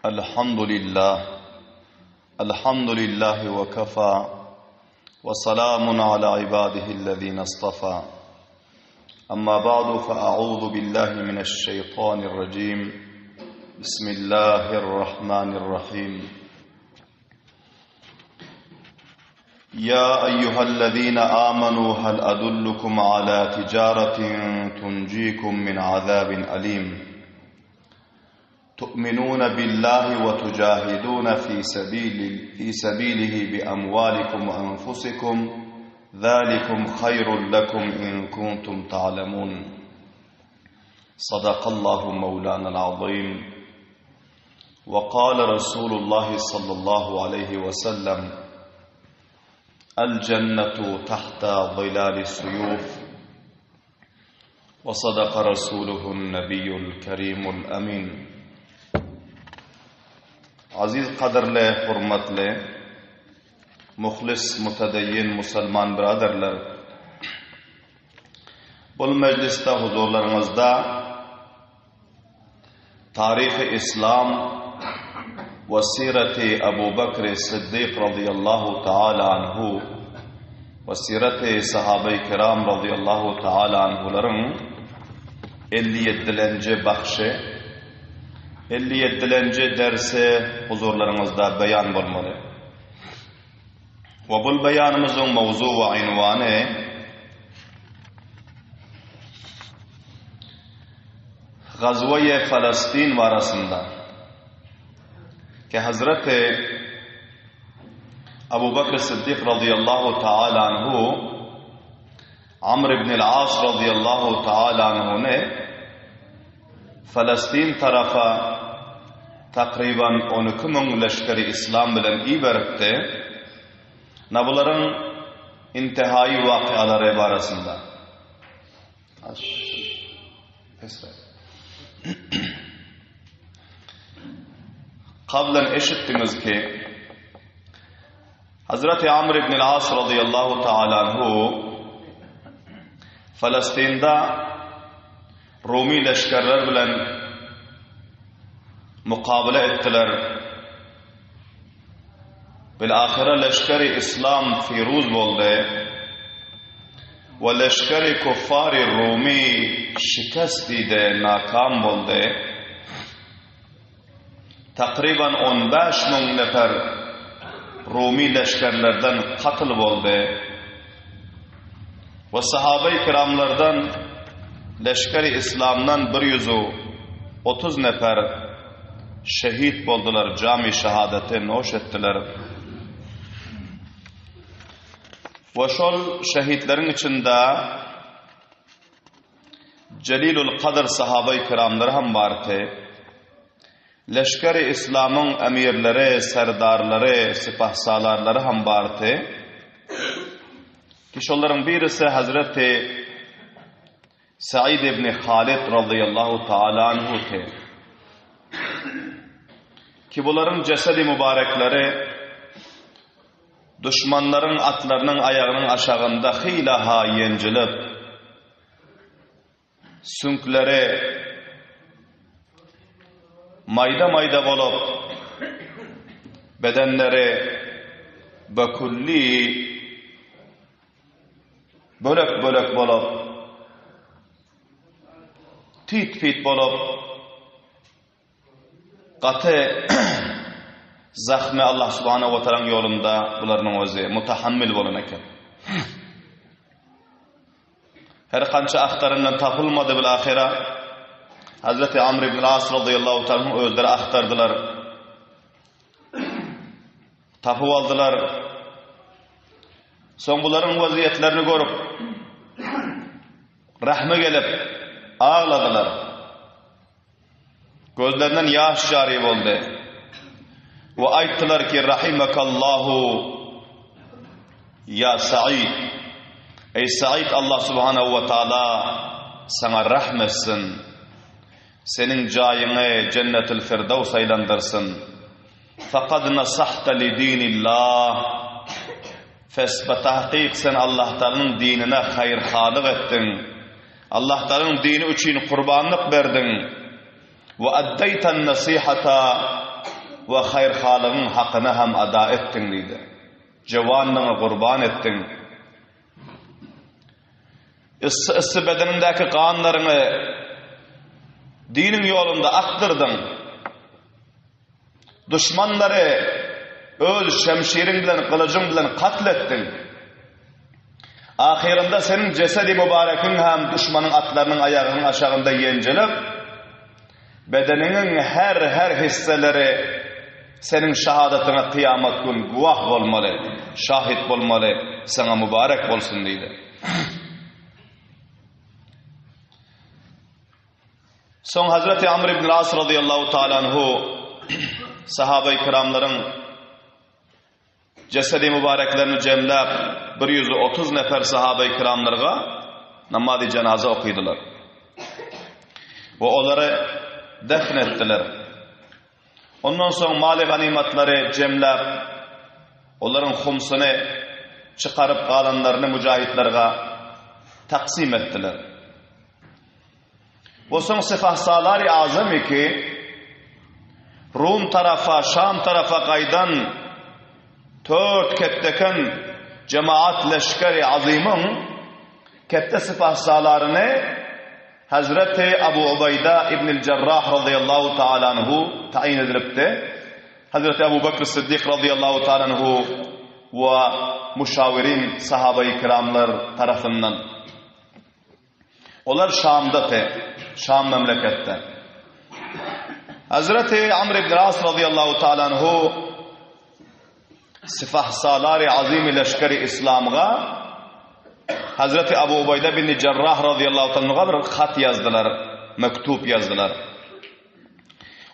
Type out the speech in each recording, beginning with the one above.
الحمد لله الحمد لله وكفى وسلام على عباده الذين اصطفى أما بعد فأعوذ بالله من الشيطان الرجيم بسم الله الرحمن الرحيم يا أيها الذين آمنوا هل أدلكم على تجارة تنجيكم من عذاب أليم تؤمنون بالله وتجاهدون في سبيل في سبيله بأموالكم وأنفسكم ذلكم خير لكم إن كنتم تعلمون صدق الله مولانا العظيم وقال رسول الله صلى الله عليه وسلم الجنة تحت ظلال السيوف وصدق رسوله النبي الكريم الأمين Aziz gadyrly, hormatly, muhlis, mutadayyin musulman braderler. Bul mejlisde huzurlaryňyzda Taryhy Islam we Sireti Abu Bekri Siddik razyýallahu taala anhu we Sireti Sahabeý Kiram razyýallahu taala anhularyň 57-lenji bahşy, 57-lenji dersi huzurlaryňyzda beýan bolmaly. We bul beýanymyzyň mowzu we ynwany Gazweýe Falastin barasynda ki Hazreti Abu Bakr Siddik razyýallahu taala anhu Amr ibn al-As razyýallahu taala anhuny Falastin tarapa takryban 12 müň leşgeri islam bilen iberipdi. Na bularyň intihaýy wakyalary barasynda. Kablan eşitdiňiz ki, Hazreti Amr ibn al-As radıyallahu ta'ala anhu Falastinda Rumi leşgerler bilen mukabele etdiler. Bil-ahyra leşgeri yslam firuz boldy we leşgeri kuffary rumy şikest diýdi, nakam boldy. Takryban on 5000 nefer rumy leşgerlerden katl boldy we sahabeý kiramlardan leşgeri yslamdan bir ýüz nefer Şehit boldular, jamy şahadaty noş etdiler. We şol şehitleriň içinde Jelilul Kadr sahabeý kiramlary hem bardy. Leşgeri Islamyň emirleri, serdarlary, sipahsalarlary hem bardy. Ki şolaryň birisi Hazreti Said ibn Halid razyýallahu taala anhu te. Ki bularyň jesedi mübarekleri duşmanlaryň atlarynyň aýagynyň aşagynda hyla-ha ýenjilip, süňkleri maýda-maýda bolup, bedenleri bekülli Bölek-bölek bolup, tit-pit bolup, gaty zahmy Allah subhanahu wa taalaň ýolunda bularynyň özi mutahammil bolan eken. Her kança agtarandan tapylmady bil ahyra Hazreti Amr ibn As radıyallahu ta'ala özleri agtardylar. Tapyp aldylar. Soň bularyň waziýetlerini görüp, rahmy gelip, agladylar. Gözlerinden ýaş jary boldy. We aýtdylar ki, Rahimakallahu ya Said. Ey Said Allah subhanahu wa taala saňa rahm etsin. Seniň jaýyňy Jennetul Firdaws aýlandyrsyn. Fakad nasahta li dinillah Fes betahkyk sen Allahtagalaň dinine haýyrhalyk etdiň. Allahtagalaň dini üçin gurbanlyk berdiň. We addeýten nasihata. we haýyrhalygyň hakyny hem ada etdiň diýdi. Jewanlygyňy gurban etdiň. Yssy-yssy bedeniňdäki ganlaryňy diniň ýolunda akdyrdyň. Duşmanlary öz şemşiriň bilen, gylyjyň bilen katl etdiň. Ahyrynda seniň jesedi mübarekiň hem duşmanyň atlarynyň aýagynyň aşagynda ýenjilip, bedeniňiň her-her hisseleri seniň şahadatyňa kyýamat gün guwah bolmaly, şahit bolmaly, saňa mübarek bolsun diýdi. Soň Hazreti Amr ibn As razyýallahu taala anhu sahabaý kiramlaryň jesedi mübareklerini jemläp 130 nefer sahabaý kiramlarga namazy jenaza okydylar. We olary defn etdiler. Ondan soň maly ganymatlary jemläp olaryň humsuny çykaryp galanlaryny müjahitlerge taksim etdiler. We soň Sipahsalary Azamy ki, Rum tarapa, Şam tarapa gaýdan tört ketdeken jemaat leşgeri azymyň ketde sipahsalaryny Hazreti Abu Ubaýda ibnil Jarrah razyýallahu taala anhu taýyn edilipdi. Hazreti Abu Bekr Siddik razyýallahu taala anhu we muşawirin sahabaýy kiramlar tarapyndan. Olar Şamda-te, Şam memleketde. Hazreti Amr ibn As razyýallahu taala anhu sifahsalary azymy leşgeri islamga Hazreti Abu Ubaýda bin Jarrah razyýallahu taala anhuga bir hat ýazdylar, mektup ýazdylar.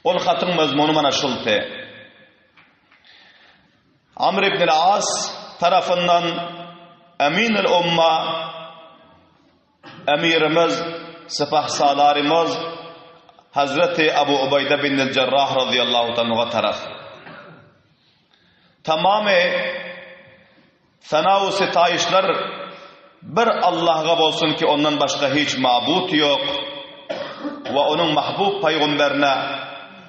Ol hatyň mazmuny mana şulty. Amr ibn As tarapyndan Eminül Umma Emirimiz, Sipahsalarymyz Hazreti Abu Ubaýda bin Jarrah razyýallahu taala taraf. Tamamy Sena-u sitaýyşlar bir Allahga bolsun ki, ondan başga hiç mabut ýok we onuň mahbub paýgumberine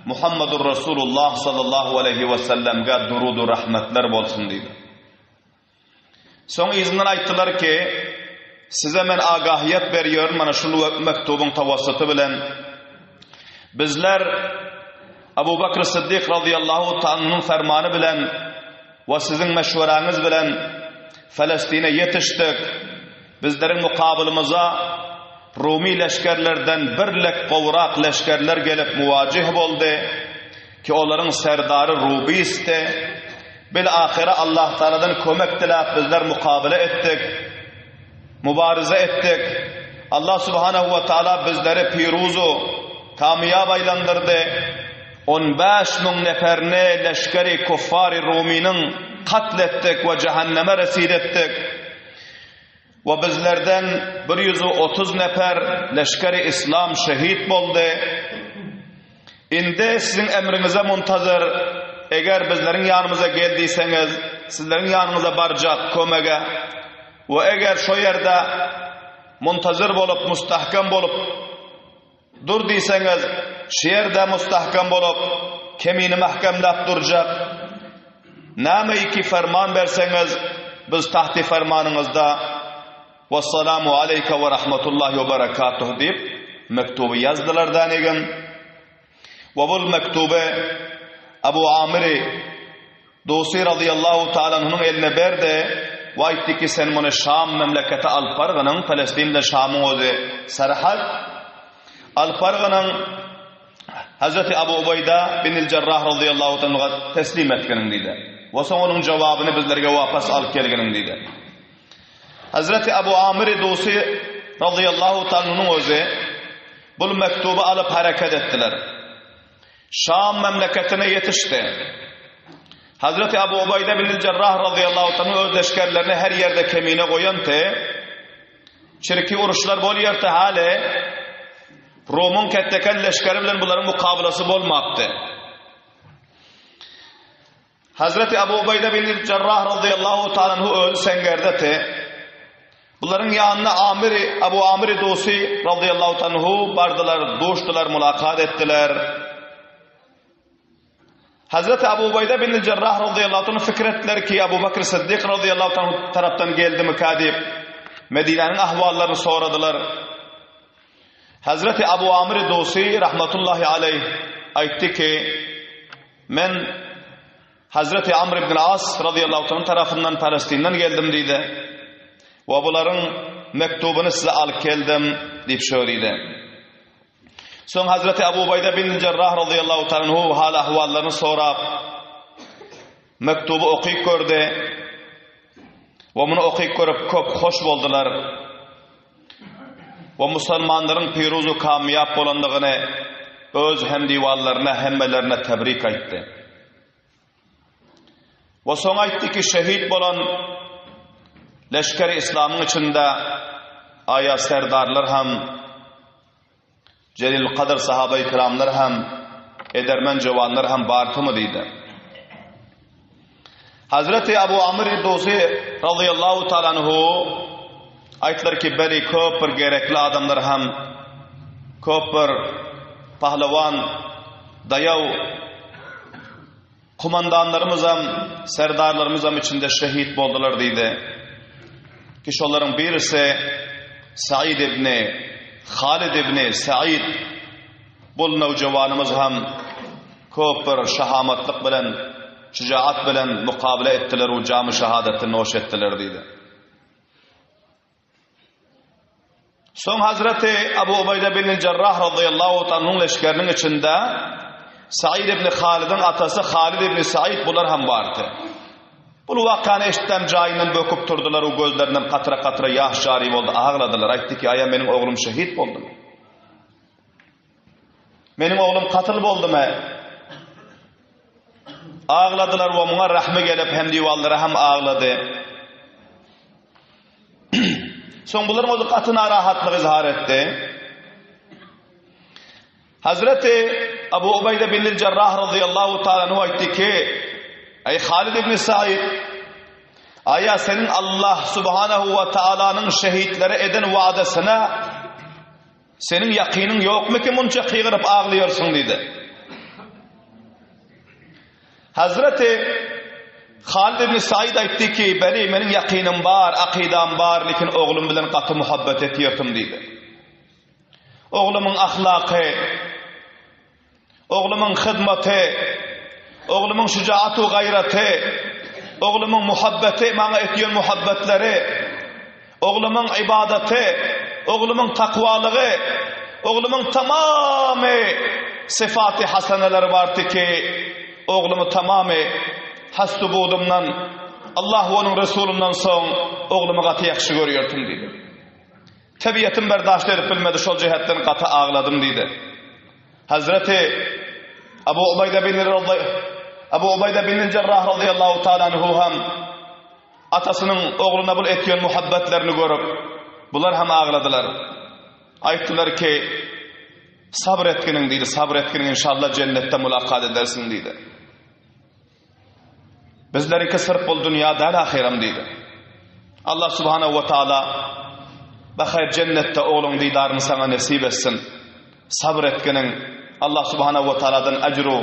Muhammedur Rasulullah sallallahu aleýhi we sellemge durudu rahmetler bolsun diýdi. Soň yzyndan aýtdylar ki, size men agahiýet berýärin mana şul mektubyň tawassuty bilen bizler Abu Bakr Siddik razyýallahu ta'alynyň fermany bilen we siziň meşweräňiz bilen Felestine ýetişdik. Bizleriň mukabylymyza Rumy leşgerlerden bir lek gowrak leşgerler gelip muwajih boldy, ki olaryň serdary Rubisdi. Bil-ahyra Allahtagaladan kömek diläp bizler mukabele etdik. Mubaryza etdik. Allah subhanahu we taala bizleri piruzu, kamyýap aýlandyrdy. 15 müň neferini leşgeri kuffary Rumynyň katl etdik we jähenneme resid etdik. We bizlerden 130 nefer leşgeri islam şehit boldy. Indi siziň emriňize muntazyr, eger bizleriň ýanymyza gel diýseňiz, sizleriň ýanyňyza barjak kömege. We eger şo ýerde muntazyr bolup, mustahkam bolup dur diýseňiz, şu ýerde mustahkam bolup, kemini mähkemläp durjak. Näme iki ferman berseňiz, biz tahti fermanyňyzda Wessalamu aleýke we rahmetullahi we berekatuh diýip, mektuby ýazdylar dänigim. We bul mektuby Abu Amiri Dusi razyýallahu taala anhunyň eline berdi we aýtdy ki, sen muny Şam memlekete alyp bargynyň, Palestin bilen Şamyň özi serhet, alyp bargynyň Hazreti Abu Ubaýda bin el-Jarrah razyýallahu taala anhuga teslim etginiň diýdi. We soň onuň jogabyny bizlerge wapas alyp gelginiň diýdi. Hazreti Abu Amir Dusi razyýallahu taala anhunyň özi bul mektuby alyp hereket etdiler. Şam memleketine ýetişdi. Hazreti Abu Ubaýda bin Jarrah razyýallahu taala öz leşgerlerini her ýerde kemine goýanty, çirki uruşlar bolýardy hali Rumyň ketdeken leşgeri bilen bularyň mukabylasy bolmapdy. Hazreti Abu Ubaýda bin Jarrah razyýallahu taala anhu özi seňňerdeti. Bularyň ýanyna Amiri, Abu Amiri Dusi razyýallahu taala anhu bardylar, duşdular, mulakat etdiler. Hazreti Abu Ubaýda bin Jerrah radiyallahu anh fikir etdiler ki, Abu Bakr Siddik radiyallahu anh tarapdan geldimika diýip, Medinäniň ahwallaryny soradylar. Hazreti Abu Amir Dusi rahmatullahi aleýh aýtdy ki, men Hazreti Amr ibn As radiyallahu anh tarapyndan Palestindan geldim diýdi. We bularyň mektubyny size alyp geldim diýip şo diýdi. Soň Hazreti Abu Ubaýda bin Jerrah radiyallahu ta'ala anhu hal-ahwallaryny sorap, mektuby okyp gördi. We muny okyp görüp köp hoş boldular. We musulmanlaryň piruzu kamyýap bolandygyny öz hemdiwanlaryna hemmelerine tebrik aýtdy. We soň aýtdy ki, şehit bolan leşgeri islamyň içinde aýa serdarlar hem, Jelil kadyr sahabai kiramlar hem, edermen jowanlar hem bartymy diýdi. Hazreti Abu Amr Dusi radıyallahu ta'ala anhu aýtdylar ki, beli köp bir gerekli adamlar hem, köp bir pahlawan, daýaw Kumandanlarymyzam, serdarlarymyzam içinde şehit boldular diýdi. Ki şolaryň birisi Said ibni Halid ibni Said bul nowjawanymyz hem köp bir şahamatlyk bilen, şujaat bilen mukabele etdiler we jamy şahadaty noş etdiler diýdi. Soň Hazreti Abu Ubaýda bin Jarrah radıyallahu anhuň leşgeriniň içinde Said ibn Halidiň atasy Halid ibn Said bular hem bardy. Bul wakany eşitden jaýyndan böküp turdular we gözlerinden katra-katra ýaş jary boldy, agladylar. Aýtdy ki, aýa meniň oglum şehit boldumy? Meniň oglum katyl boldumy? Agladylar we muňa rahmy gelip hem diwallara hem aglady. Soň bularyň özi gaty narahatlyk izhar etdi. Hazreti Abu Ubayda bin Jarrah radıyallahu ta'ala anhu aýtdy ki, Ey Halid ibn Said, aýa seniň Allah subhanahu wa ta'alanyň şehitlere eden wadasyna seniň ýakynyň ýokmy ki munça gygyryp aglaýarsyň diýdi. Hazreti Halid ibn Said aýtdy ki, Beli, meniň ýakynym bar, akydam bar, lekin oglum bilen gaty muhabbet etýärdim diýdi. Oglumyň ahlaky, oglumyň hyzmaty, oglumyň şujaatu gaýraty, oglumyň muhabbeti, maňa etýän muhabbetleri, Oglumyň ybadaty, oglumyň takwalygy, oglumyň tamamy syfaty hasanalary bardy ki, oglumy tamamy hasty-budumdan, Allah we onuň Resulyndan soň oglumy gaty ýagşy görýärdim diýdi. Tebigatym berdaşt edip bilmedi, şol jähetden gaty agladym diýdi. Hazreti Abu Ubaýda bin Abu Ubaýda bin Jarrah radiyallahu ta'ala anhu hem Atasynyň ogluna bul etýän muhabbetlerini görüp, bular hem agladylar. Aýtdylar ki, Sabr etginiň diýdi, sabr etginiň inşallah jennetde mulakat edersiň diýdi. Bizleriňki syrf bul dünýä däl ahyram diýdi. Allah subhanahu wa taala bahaýr jennetde ogluň didaryny saňa nesip etsin. Sabr etginiň Allah subhanahu wa taaladan ajru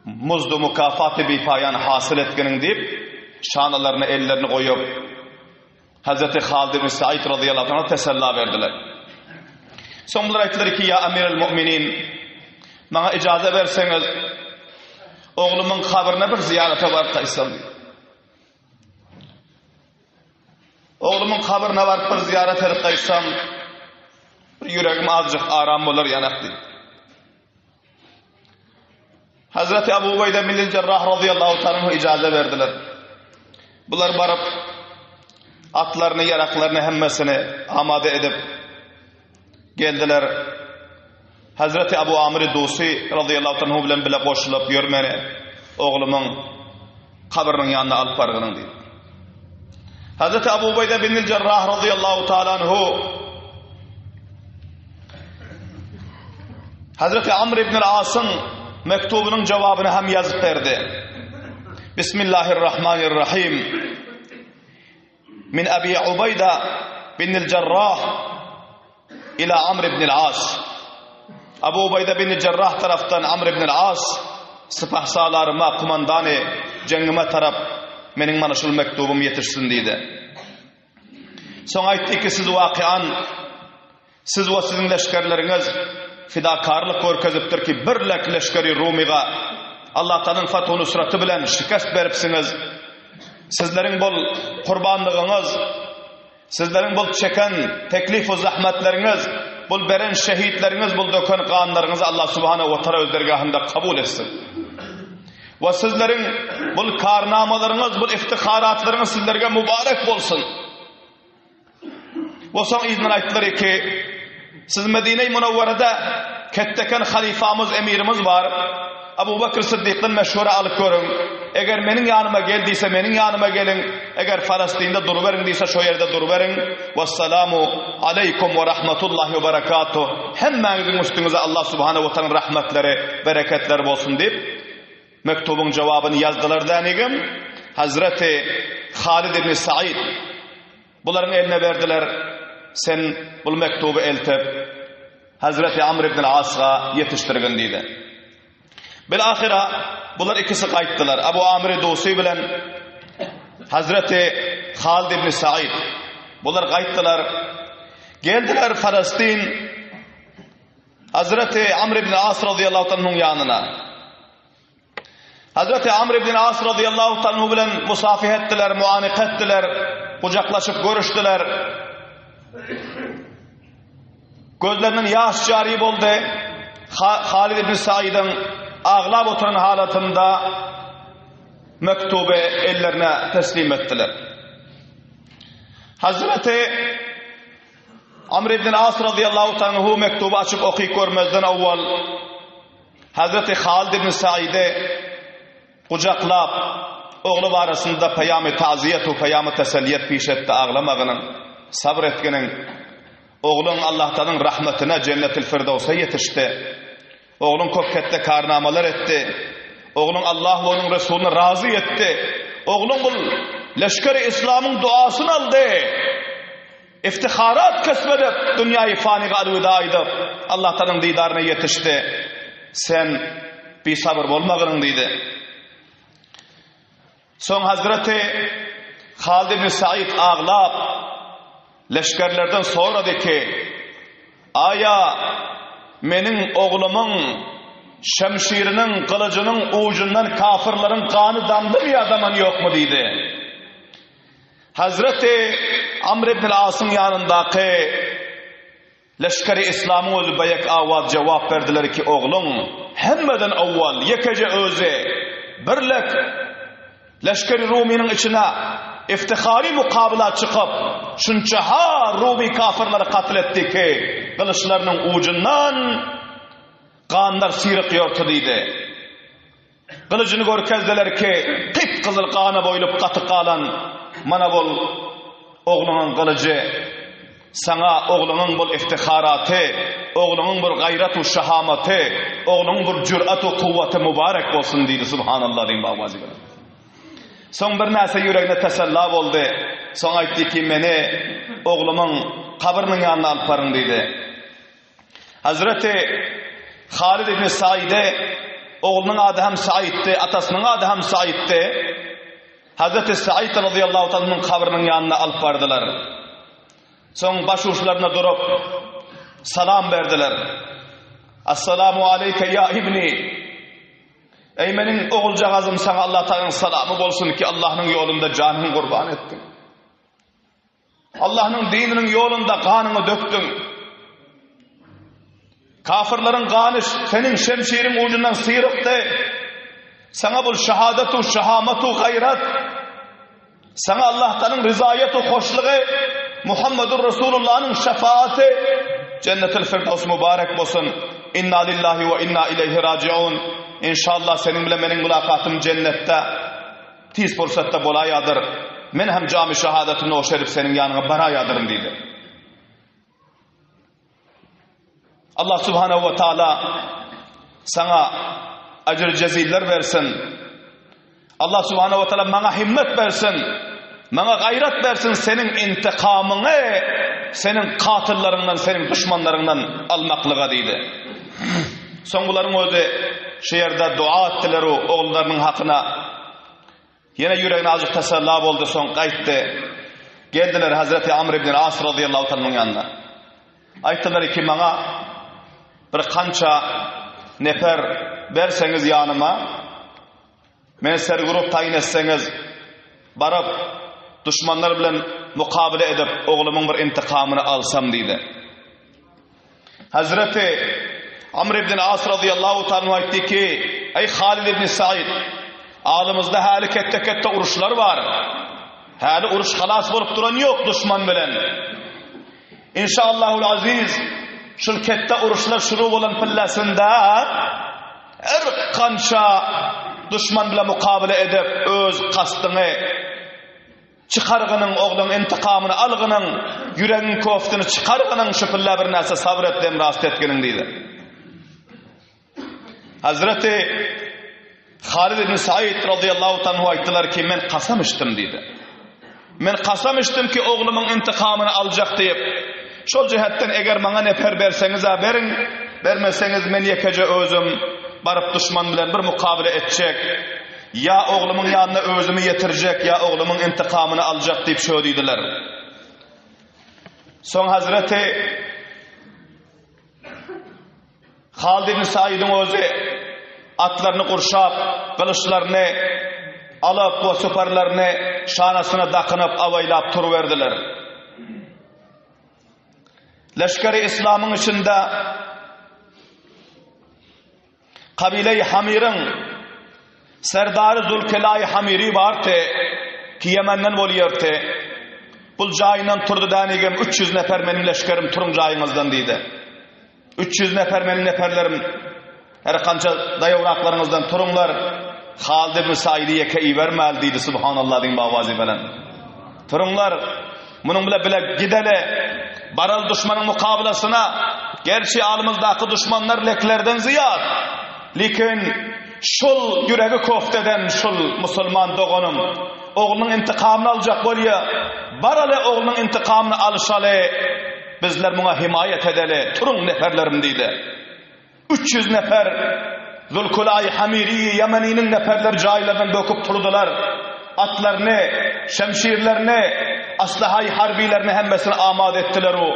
Muzdy mukafaty bipaýan hasyl etginiň diýip, şanalaryna ellerini goýup, Hazreti Halid ibn Said razyýallahu anhu tesella berdiler. Soň bular aýtdylar ki, ýa Amirel Mu'minin, maňa ijaza berseňiz, oglumyň kabryna bir zyýarata baryp gaýtsam. Oglumyň kabryna baryp bir zyýarat edip gaýtsam, bir ýüregim azajyk aram bolar ýanak diýdi. Hazreti Abu Ubeýde bin Jarrah radıyallahu ta'ala ijaza berdiler. Bular baryp atlaryny, ýaraklaryny hemmesini amada edip geldiler. Hazreti Abu Amr Dusi radıyallahu ta'ala bilen bile goşulyp ýörmeni oglumyň kabrynyň ýanyna alyp bargynyň diýdi. Hazreti Abu Ubeýde bin Jarrah radıyallahu ta'ala anhu Hazreti Amr ibn al-Asyň mektubynyň jogabyny hem ýazyp berdi. Bismillahirrahmanirrahim. Min Abi Ubayda bin al-Jarrah ila Amr ibn al-As. Abu Ubayda bin Jarrah tarafdan Amr ibn al-As. Sypahsalaryma, kumandany jeňňime tarap meniň mana şul mektubym ýetişsin diýdi. Soň aýtdy ki, siz wakyan, siz we siziň leşgerleriňiz fidakarlyk görkezipdir ki, bir lek leşgeri Rumyga Allatagalaň fathu nusraty bilen şikest beripsiňiz. Sizleriň bol gurbanlygyňyz, Sizleriň bul çeken teklif-u zahmetleriňiz, bul beren şehitleriňiz, bul döken ganlaryňyzy Allah Subhanahu we Taala öz dergahynda kabul etsin. We sizleriň bul karnamalaryňyz, bul iftiharatlaryňyz sizlerge mübarek bolsun. We soň yzyndan aýtdylar ki, siz Medine-i Munawwarada ketdeken halyfamyz, emirimiz bar. Abu Bekr Syddykdan meşwere alyp görüň. Eger meniň ýanyma gel diýse, meniň ýanyma geliň. Eger Falastynda duruberiň diýse, şo ýerde duruberiň. Wessalamu aleýkum we rahmetullahi we berekatuh. Hemmäňiziň üstüňize Allah subhanahu we taalaň rahmetleri, bereketleri bolsun diýip, mektubyň jogabyny ýazdylar dänigim. Hazreti Halid ibn Said Bularyň eline berdiler, Sen bul mektuby eltip, Hazreti Amr ibn Asga ýetişdirgin diýdi. Bilahyra bular ikisi gaýtdylar. Abu Amr Dusi bilen Hazreti Halid ibn Said. Bular gaýtdylar. Geldiler Falastin Hazreti Amr ibn As radıyallahu anhuň ýanyna. Hazreti Amr ibn As radıyallahu anhu bilen musafih etdiler, muanika etdiler, gujaklaşyp görüşdiler. Gözlerinden ýaş jary boldy. Halid ibn Saidiň aglap oturan halatynda mektuby ellerine teslim etdiler. Hazreti Amr ibn As radıyallahu anhu mektuby açyp okyp görmezden awwal Hazreti Halid ibn Saide gujaklap, ogly barasynda peýamy taziýet we peýamy teselliýet piş etdi, Aglamagynyň, sabr etginiň, ogluň Allahtanyň rahmetine, Jennetil Firdewse ýetişdi. Ogluň köp ketde karnamalar etdi. Ogluň Allah we onuň Resulyny razy etdi. Ogluň bul leşgeri Islamyň duasyny aldy. Iftiharat kesp edip, dünýäi fanyga elwida aýdyp, Allatagalaň didaryna ýetişdi. Sen bisabyr bolmagynyň diýdi. Soň Hazreti Halid ibn Said aglap, leşgerlerden sorady ki, Aýa meniň oglumyň şemşiriniň, gylyjynyň ujundan kafyrlaryň gany damdymy ýa daman ýokmy diýdi. Hazreti Amr ibn Asyň ýanyndaky leşgeri Islamyň özi beýek awaz jogap berdiler ki, ogluň hemmeden owwal ýekeje özi birlek leşgeri Rumynyň içine iftihary mukabyla çykyp, şunça-ha Rumy kafyrlary katl etdi ki, gylyçlarynyň ujundan ganlar syryk ýorty diýdi. Gylyjyny görkezdiler ki, gyp-gyzyl gana boýulyp gaty galan, mana bol ogluňyň gylyjy. Saňa ogluňyň bol iftiharaty, ogluňyň bir gaýrat-u şahamaty, ogluňyň bir jürat-u kuwwaty mübarek bolsun diýdi. Subhanallah diýiň babaji bilen. Soň birnäçe ýüregine tesella boldy. Soň aýtdy ki, meni oglumyň kabrynyň ýanyna alyp baryň diýdi. Hazreti Halid ibn Saide oglunyň ady hem Saiddi, atasynyň ady hem Saiddi. Hazreti Said radıyallahu anhu'nyň kabrynyň ýanyna alyp bardylar. Soň baş uçlaryna durup salam berdiler. Assalamu aleyke ya ibni. Eý meniň oguljagazym saňa Allah Taganyň salamy bolsun ki Allah'nyň ýolunda janyňy gurban etdiň. Allahnyň dininiň ýolunda ganyňy dökdüň. Kafirleriň gany seniň şemşiriň ujundan syrykdy. Saňa bul şahadatu, şahamatu, gaýrat. Saňa Allah'tanyň rizaýetu, hoşlugy, Muhammedur Resulullah'nyň şefaaty, Cennetul Firdevs mübarek bolsun. Inna lillahi we inna ileyhi rajiun. İnşallah seniň bilen meniň mülakatym cennetde. Tiz pursatda bolaýadyr. Men hem jamy şahadaty noş edip seniň ýanyňa baraýadyryn diýdi. Allah subhanahu wa taala saňa ajr jeziller bersin. Allah subhanahu wa taala maňa himmet bersin. Maňa gaýrat bersin seniň intikamyňy seniň katyllaryňdan, seniň duşmanlaryňdan almaklyga diýdi. Soň bularyň özi. Şu ýerde dua etdiler u ogullarynyň hakyna. Ýene ýüregine azjyk tesella boldy, soň gaýtdy. Geldiler Hazreti Amr ibn As razyýallahu taala anyň ýanyna. Aýtdylar ki, maňa bir kança nefer berseňiz ýanyma, meni sergrup taýyn etseňiz, baryp duşmanlar bilen mukabele edip, oglumyň bir intikamyny alsam diýdi. Hazreti Amr ibn As razyýallahu taala anhu aýtdy ki, Eý Halid ibn Said, alymyzda häli ketde-ketde uruşlar bar. Häli uruş halas bolup duran ýok duşman bilen. Inşallahul aziz, şul ketde uruşlar şuru bolan pillasynda her kança duşman bilen mukabele edip öz kasdyňy Çykargynyň ogluň intikamyny algynyň, ýüregiň koftyny çykargynyň şu pillä bir närse sabyr et dem rast etginiň diýdi. Hazreti Halid ibn Said radıyallahu anhu aýtdylar ki, men kasam içdim diýdi. Men kasam içdim ki oglumyň intikamyny aljak diýip. Şol jihetden eger maňa nefer berseňiz-ä beriň, bermeseňiz men ýekeje özüm baryp duşman bilen bir mukabele etjek. Ýa oglumyň ýanyna özümi ýetirjek, ýa oglumyň intikamyny aljak diýip şö diýdiler. Soň Hazreti Halid ibn Saidiň özi atlaryny gurşap, gylyçlaryny alyp we süparlaryny şanasyna dakynyp awaýlap turuberdiler. Leşgeri Islamyň içinde Kabile-i Hamyryň serdary Zulkelaý Hamyry bardy, ki Ýemenden bolýardy. Bul jaýyndan turdy dänigem 300 nefer meniň leşgerim turuň jaýyňyzdan diýdi. 300 nefer meniň neferlerim her kança daýawraklaryňyzdan turuňlar. Halid ibn Saidi ýeke ibermäli diýdi subhanallah diýen bawazy bilen. Turuňlar, munuň bile bile gideli, baraly duşmanyň mukabylasyna, gerçi alymyzdaky duşmanlar leklerden zyýat, lekin şul ýüregi köfteden şul musulman doganym oglunyň intikamyny aljak bolýa, baraly oglunyň intikamyny alyşaly, bizler muňa himaýat edeli, turuň neferlerim diýdi. 300 nefer Zulkulaý Hamiri Ýemeniniň neferleri jaýlaryndan böküp turdular. Atlaryny, şemşirlerini, aslahaý harbilerini hemmesini amat etdiler u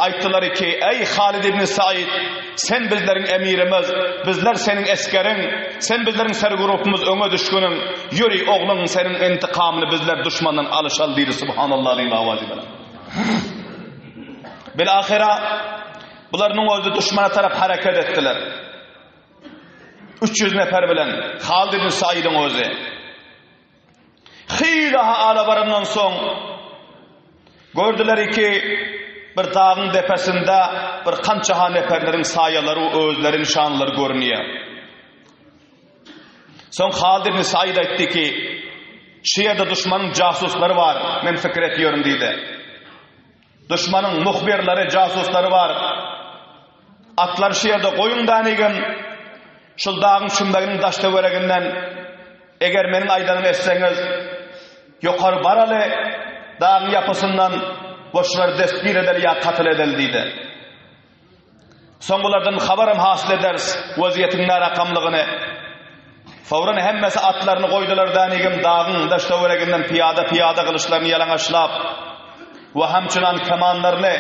aýtdylar ki, Eý Halid ibn Said, sen bizleriň emirimiz, bizler seniň esgeriň, sen bizleriň sergurupymyz öňe düşgüniň, ýöri ogluň seniň intikamyny bizler duşmandan alyşaly diýdi Subhanallah diýen awazy bilen. Bil ahyra Bularynyň özi duşmana tarap hereket etdiler. 300 nefer bilen Halid ibn Saidiň özi. Hylaha ala barandan soň gördüler ki bir dagyň depesinde bir kançaha neferleriň saýalary özleri nişanlary görünýär. Soň Halid ibn Said aýtdy ki, şu ýerde duşmanyň jasuslary bar, men pikir etýärin diýdi. Duşmanyň muhbirleri, jasuslary bar. Atlary şu ýerde goýuň dänigim, şul dagyň çümmeginiň daş-töwereginden, eger meniň aýdanymy etseňiz, ýokary baraly, dagyň ýapysyndan we şulary destgir edeli ýa katyl edeli diýdi. Soň bulardan habaram hasyl ederis, wezýetiň närakamlygyny. Fowran hemmesi atlaryny goýdular dänigim dagyň daş-töwereginden pyýada-pyýada gylyçlaryny ýalaňaçlap we hamçynan kemanlaryny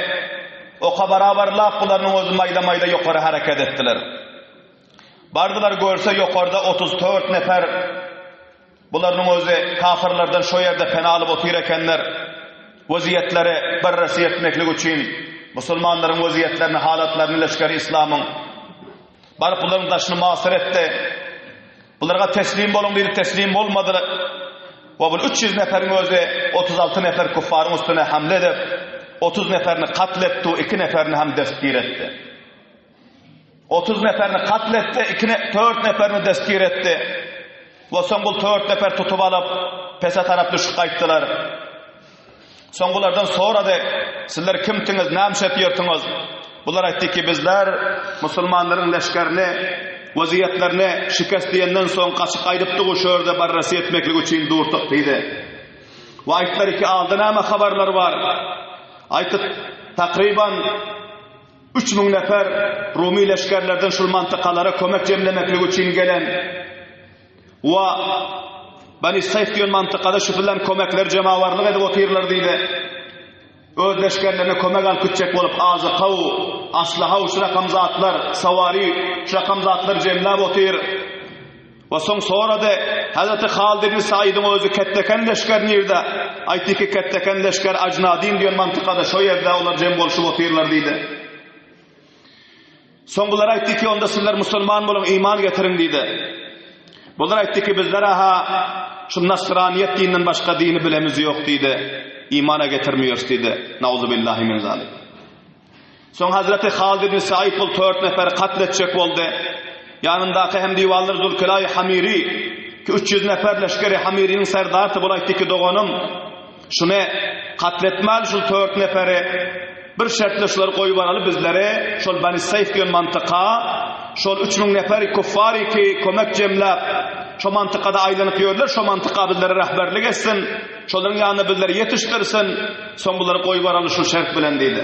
oka barabarlap bularynyň özi maýda-maýda ýokary hereket etdiler. Bardylar görse ýokarda 34 nefer Bularynyň özi kafyrlardan şo ýerde pena alyp otyr ekenler. Weziýetleri barresi etmeklik üçin musulmanlaryň weziýetlerini, halatlaryny leşgeri islamyň baryp bularyň daşyny masyr etdi. Bularga teslim boluň diýdi, teslim bolmadylar. We bul 300 neferiň özi 36 nefer küffaryň üstüne hamle edip, 30 neferini katl etdi, 2 neferini hem destgir etdi. 30 neferini katl etdi, 2 ne, 4 neferini destgir etdi. We soň bul 4 nefer tutup alyp, pese tarap düşüp gaýtdylar. Soň bulardan sorady, sizler kimtiňiz, näme iş etýärsiňiz? Bular aýtdy ki, bizler musulmanlaryň leşgerini, weziýetlerini şikest diýenden soň gaçyp gaýdypdyk şu ýerde barresi etmeklik üçin durdyk diýdi. We aýtdylar ki, alda näme habarlar bar? Aýtdy, takryban. 3000 nefer Rumy leşgerlerden şul mantykalara kömek jemlemeklik üçin gelen we Bani Saýf diýen mantykada şu bilen kömekler jemawarlyk edip otyrlar diýdi. Öz leşgerlerine kömek alyp gitjek bolup azykaw, aslahaw şu rakam zatlar, sawary şu rakam zatlar jemläp otyr. We soň sorady, Hazreti Halid ibn Saidiň özi Ketdeken leşger nirde? Aýtdy ki, Ketdeken leşger Ajnadin diýen mantykada şo ýerde olar jem bolşup otyrlar diýdi. Soň bular aýtdy ki, onda sizler musulman boluň, iman getiriň diýdi. Bular aýtdy ki, bizler-ha şu nasraniýet dininden başga dini bilemiz ýok diýdi. Imana getirmiýoris diýdi. Nauzubillahi min zalik. Soň Hazreti Halid ibn Said bul tört neferi katl etjek boldy. Ýanyndaky hem diwanlar Zulkelaý Hamiri ki 300 nefer leşgeri Hamiriniň serdarsy bul aýtdy ki doganym şuny katl etmäli şul tört neferi bir şertle şulary goýup baraly bizleri şol Bani Saýf diýen mantyka şol 3000 nefer kuffary ki kömek jemläp şo mantykada aýlanyp ýörler şo mantyka bizlere rehberlik etsin şolaryň ýanyna bizleri ýetişdirsin Soň bulary goýup baraly şu şert bilen diýdi.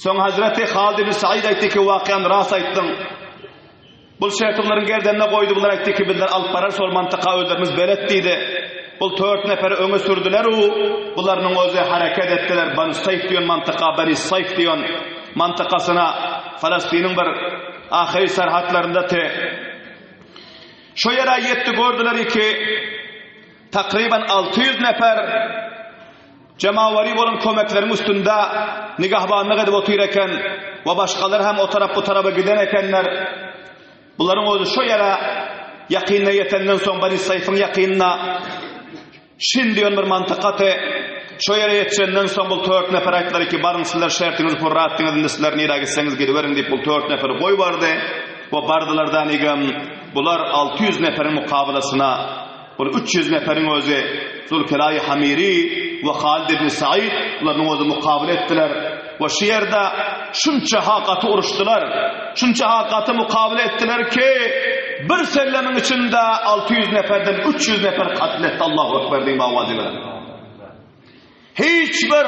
Soň Hazreti Halid ibn Said aýtdy ki, wakyany ras aýtdyň. Bul şerti bularyň gerdenine goýdy, bular aýtdy ki, bizler alyp bararys ol mantyka özlerimiz belet diýdi. Bul tört neferi öňe sürdüler u, bularynyň özi hereket etdiler Banu Saýf diýen mantyka, Bani Saýf diýen mantykasyna, Falastiniň bir ahyry serhatlarynda te. Şo ýere ýetdi gördüler ki, Takryban 600 nefer jemawary bolan kömekleriň üstünde nigahbanlyk edip otyr eken we başgalar hem o tarap bu taraba giden ekenler. Bularyň özi şo ýere ýakynda ýetenden soň Bani Saýfyň ýakynynda Şin diýen bir mantykasy şo ýere ýetişenden soň bul tört nefer aýtdylar ki baryň sizler şertiňizi purra etdiňiz indi sizler nirä gitseňiz gidiberiň diýip bul tört neferi goýbardy we bardylar danigem bular 600 neferiň mukabylasyna Ol 300 neferiň özi Zulkelaýy Hamiri we Halid ibn Said bularyň özi mukabyla etdiler we şu ýerde şunça ha gaty uruşdylar, şunça ha gaty mukabyla etdiler ki, bir sellemiň içinde 600 neferden 300 nefer katl etdi. Allahu ekber diýip awazy bilen. Hiç bir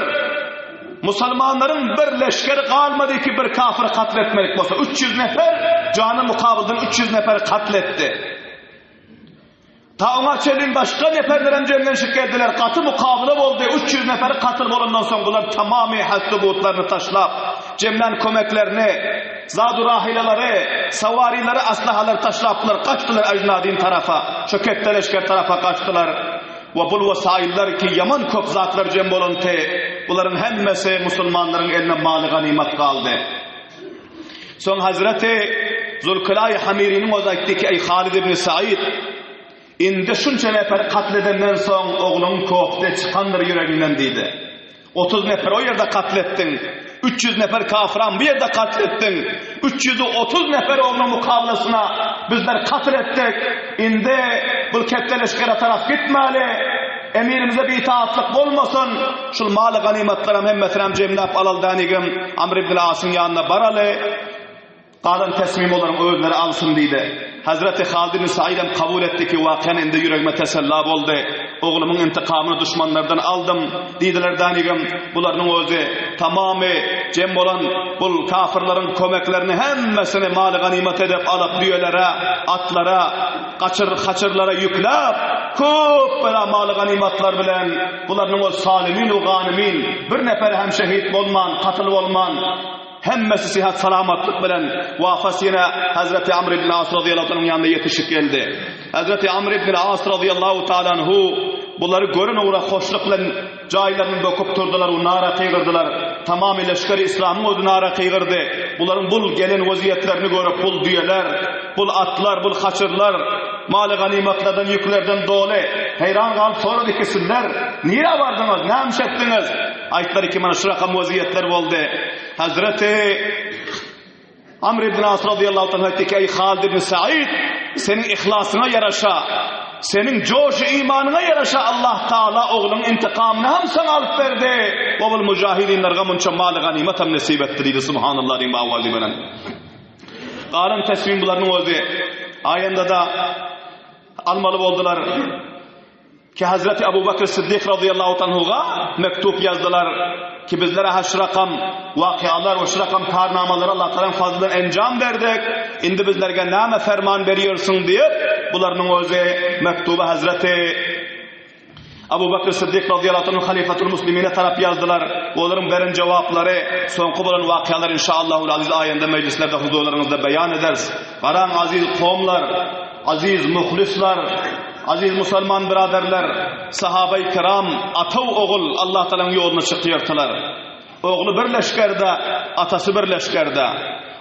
musulmanlaryň bir leşgeri galmady ki bir kafir katl etmedik bolsa. 300 nefer jany mukabyldan 300 nefer katl etdi. Ta oňa çenli başga neperlerem jemlenişip geldiler. Gaty mukabyla boldy. 300 neferi katyl bolandan soň bular tamamy hasly-butlaryny taşlap, jemlän kömeklerini, zadu-rahylalary, sawarilary, aslahalary taşlap bular gaçdylar Ajnadin tarapa, şo ketde leşger tarapa gaçdylar. We bul wesaýyllar ki ýaman köp zatlar jem bolanty, bularyň hemmesi musulmanlaryň eline maly-ganymat galdy. Soň Hazreti Zulkulaý Hamiriniň özi aýtdy ki, Eý Halid ibn Said, indi şunça neferi katl edenden soň ogluň kofte çykandyr ýüregiňden diýdi. 30 nefer o ýerde katl etdiň, 300 nefer kafyram bu ýerde katl etdiň, 330 nefer ogluň mukabylasyna bizler katl etdik, indi bul ketde leşgere tarap gitmäli, Emirimize bitaatlyk bolmasyn, şul maly ganymatlaram hemmesinem jemläp alaly dänigem Amr ibn Asyň ýanyna baraly, galan tesmimi olaryň özleri alsyn diýdi. Hazreti Halid ibn Saidem kabul etdi ki, wakyany indi ýüregime tesella boldy, oglumyň intikamyny duşmanlardan aldym diýdiler dänigem bularynyň özi tamamy jem bolan bul kafyrlaryň kömeklerini hemmesini maly ganymat edip alyp düýelere, atlara, Gaçyr, haçyrlara ýükläp, köp bela maly-ganymatlar bilen bularynyň ol salymin u ganymin, bir neferi hem şehit bolman, katyl bolman, hemmesi syhat-salamatlyk bilen wafas ýene Hazreti Amr ibn As razyýallahu taala ýanyna ýetişip geldi. Hazreti Amr ibn As razyýallahu taala anhu bulary gören ugra hoşluk bilen Jaýlaryndan böküp turdular we nara gygyrdylar. Tamamy leşgeri yslamyň özi nara gygyrdy. Bularyň bul gelen weziýetlerini görüp, bul düýeler, bul atlar, bul haçyrlar, maly-ganymatlardan, ýüklerden doly. Heýran galyp sorady ki, Sizler nirä bardyňyz, näme iş etdiňiz? Aýtdylar ki, Mana şu rakam weziýetler boldy. Hazreti. Amr ibn As razyýallahu taala aýtdy ki, Eý Halid ibn Said, seniň yhlasyňa ýaraşa, seniň joşy imanyňa ýaraşa Allah Taala ogluň intikamyny hem saňa alyp berdi. We bul mujahidinlerge munça maly ganymat hem nesip etdi diýdi. Subhanallah diýip awazy bilen. Galan teslim bularyň özi aýanda-da almaly boldular. Ki Hazreti Abu Bakr Siddik razyýallahu anhuga mektup ýazdylar ki bizlere ha şu rakam wakyýalar we şu rakam karnamalary Allah Tagalaň fazlyndan enjam berdik, indi bizlerge näme ferman berýärsiň diýip, bularynyň özi mektuby Hazreti Abu Bakr Siddik razyýallahu anhu Halifatul Muslimine tarap ýazdylar. Olaryň beren jogaplary soňky bolan wakyýalar inşaallahul aziz aýanda mejlislerde huzurlaryňyzda beýan ederis. Garaň aziz kowumlar, aziz muhlislar, Aziz musalman byradarlar, sahabai kiram ataw ogul Allah Tagalaň ýoluna çykýartylar. Ogly bir leşgerde, atasy bir leşgerde.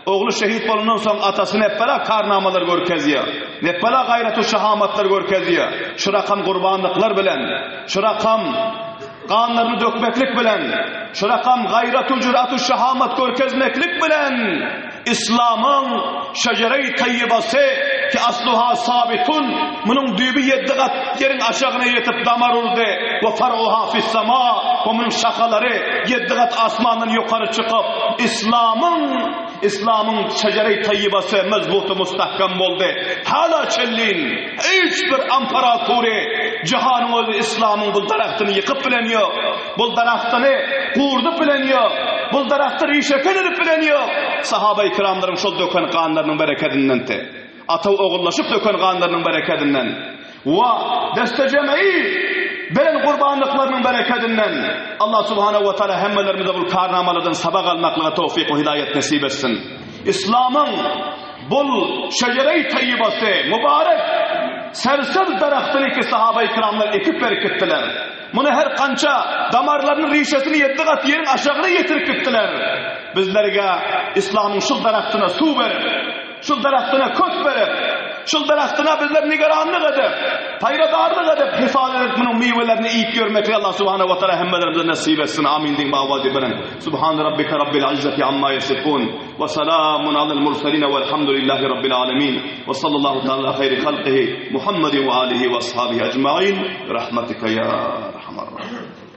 Ogly şehit bolandan soň atasy nepbela karnamalar görkezýär. Nepbela gaýratu şahamatlar görkezýär. Şu rakam gurbanlyklar bilen, şu rakam ganlaryny dökmeklik bilen, şu rakam gaýratu jüratu şahamat görkezmeklik bilen Yslamyň şejereý taýýybasy ki asluha sabitun, munuň düýbi ýeddi gat ýeriň aşagyna ýetip damar urdy, we far'uha fis-sama, we munuň şahalary ýeddi gat asmandan ýokary çykyp, Yslamyň Yslamyň şejereý taýýybasy mezbut we mustahkam boldy. Hala çenlin hiç bir amparatury jahanyň özi Yslamyň bu daragtyny ýykyp bilen ýok. Bul daragtyny gurdup bilen ýok. Bul daragty rişeken edip bilen ýok. Sahabai kiramlaryň şol döken ganlarynyň berekedindendi. Ata-ogullaşyp döken ganlarynyň berekedinden. We deste-jemei beren gurbanlyklarynyň berekedinden. Allah subhanahu we taala hemmelerimize bul karnamalardan sabak almaklyga towfyk we hidaýat nesip etsin. Yslamyň bul şejerei taýýybasy, mübarek, sersebz daragtyny ki sahabai kiramlar ekip berkitdiler. Muny her kança damarlarynyň rişesini ýeddi gat ýeriň aşagyna ýetirip gitdiler. Bizlerge Yslamyň şul daragtyna suw berip, şul daragtyna kök berip, şul daragtyna bizler nigeranlyk edip, paýradarlyk edip, hifazat edip munuň miwelerini iýip ýörmekli Allah subhanahu wa taala hemmelerimize nesip etsin. Amin diýiň bawazy bilen. Subhane rabbike rabbil izzati amma ýesifun we salamun alel murselin welhamdulillahi rabbil alemin. Wa sallallahu taala ala haýri halkihi Muhammedin we alihi we ashabihi ecmain. Bi rahmetike ya erhamer rahimin.